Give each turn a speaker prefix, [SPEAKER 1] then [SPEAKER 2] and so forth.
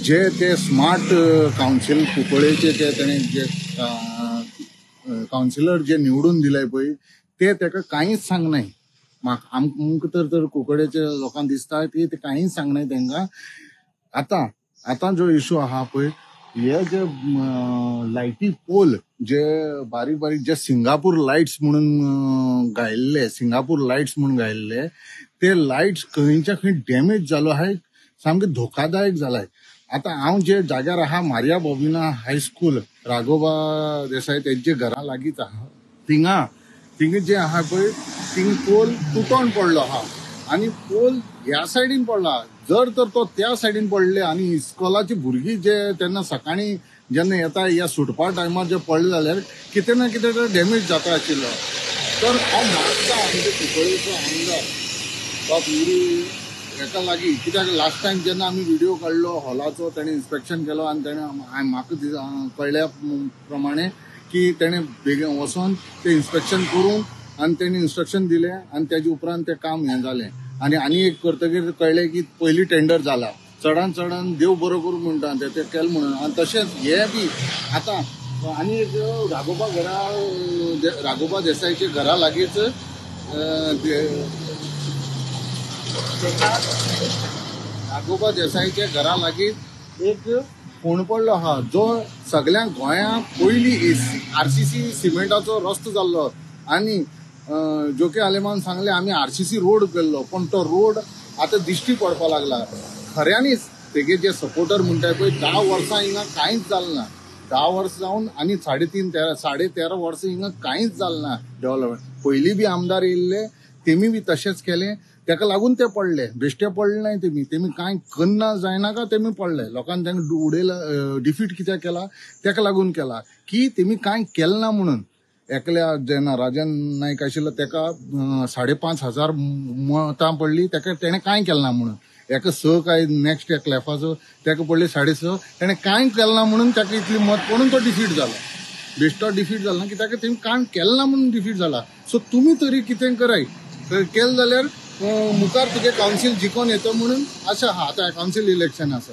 [SPEAKER 1] जे ते smart council कुंकळेचे जे तेणे जे councillor जे निवडून दिले पळय ते तेका कांयच सांगनाय. म्हाका आमकां तर कुंकळेच्या लोकांक दिसता की ते कांयच सांगनाय तेंकां. आतां आतां जो इशू आहा पळय, हे जे लायटी पोल जे बारीक बारीक जे सिंगापूर लायट्स म्हणून घायल्ले, सिंगापूर लायट्स म्हणून घायल्ले ते लायट्स खंयच्या खंय डॅमेज जालो आहाय, सामके धोकादायक जालाय. आतां हांव जे जाग्यार आहा, मारिया बॉबिना हायस्कूल राघोबा देसाय तेंचे घरा लागींच आहा, थिंगा थिंगा जे आहा पळय थिंगा पोल तुटोन पडलो आहा आनी पोल ह्या सायडीन पडला. जर तर तो त्या सायडीन पडले आनी इस्कोलाची भुरगीं जे तेन्ना सकाळीं जेन्ना येता ह्या सुटपा टायमार जे पडले जाल्यार कितें ना कितें तर डॅमेज जाता आशिल्लो. तर हांव मागता आमच्या कुंकळेचो आमदार बाब युरी हेका लागीं, कित्याक लास्ट टायम जेन्ना आमी व्हिडियो काडलो हॉलाचो तेणें इन्स्पेक्शन केलो आनी तेणें म्हाका कळ्ळ्या प्रमाणे की तेणें बेगीन वचोन तें इन्स्पेक्शन करून आनी तेणें इन्स्ट्रक्शन दिलें आनी तेजे उपरांत तें काम हें जालें. आनी आनी एक करतकीर कळ्ळें की पयलीं टेंडर जाला, चडान चडान देव बरो करूं म्हणटा तें केलें म्हणून. आनी तशेंच हें बी आतां आनी एक राघोबा घरा, राघोबा देसायच्या घरा लागींच राघोबा देसायच्या घरा लागींच एक फोंड पडलो आहा, जो सगळ्या गोंया पयलीं आरसीसी सिमेंटाचो रस्तो जाल्लो आनी जोके आलेमान सांगले आमी आरसीसी रोड केल्लो, पण तो रोड आतां दिश्टी पडपाक लागला. खऱ्यांनीच तेगे जे सपोर्टर म्हणटाय पळय, 10 वर्सां हिंगा कांयच जालें ना, 10 वर्सां जावन आनी 13.5 13.5 वर्सां हिंगा कांयच जालें ना डेव्हलपमेंट. पयलीं बी आमदार येयल्ले तेमी बी तशेंच केलें, तेका लागून ते पडले, बेश्टे पडले नाय तेमी, तेमी कांय करना जायना का तेमी पडले. लोकांनी तांकां उडयला, डिफीट कित्याक केला तेका लागून केला की तेमी कांय केलें ना म्हणून. एकल्या जेन्ना राजन नायक आशिल्लो तेका 5,500 मतां पडली, तेका तेणें कांय केलें ना म्हणून. एका 6 काय नॅक्स्ट एक क्लॅफाचो तेका पडली 6.5, तेणें कांय केलें ना म्हणून तेका इतली मत पडून तो डिफीट जालो. बेश्टो डिफीट जाला ना कित्याक तेमी कांय केलें ना म्हणून डिफीट जाला. सो तुमी तरी कितें कराय, केलें जाल्यार मुखार तुगे कावन्सील जिखोन येता म्हणून आशा आहा. आतां कावन्सील इलेक्शन आसा.